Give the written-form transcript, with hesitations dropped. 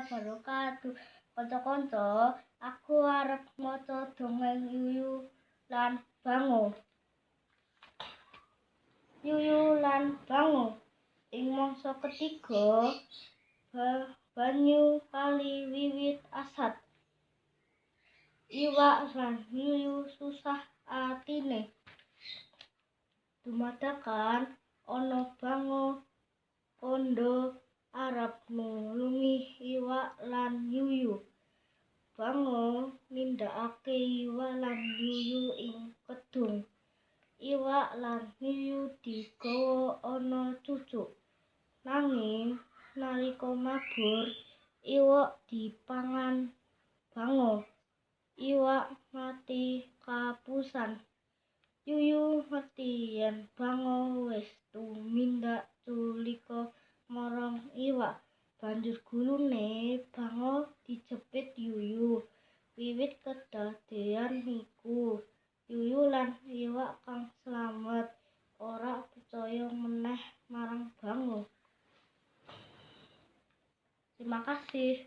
Wabarakatuh. Kanca-kanca, aku arep maca dongeng Yuyu lan Bango. Yuyu lan Bango. Ing mangsa ketiga, banyu kali wiwit asat. Iwak lan yuyu susah atine. Dumadakan ana Bango kandha arep nulungi iwak lan yuyu. Bango nindakake iwak lan yuyu ing kedung. Iwak lan yuyu digawa ana cucuk. Nanging nalika mabur, iwak dipangan Bango. Iwak mati kapusan. Yuyu ngerti yen Bango wis tumindak culika marang iwak. Banjur gulune Bango dijepit Yuyu. Wiwit kedadeyan iku, Yuyu lan iwak kang slamet ora percaya meneh marang Bango. Terima kasih.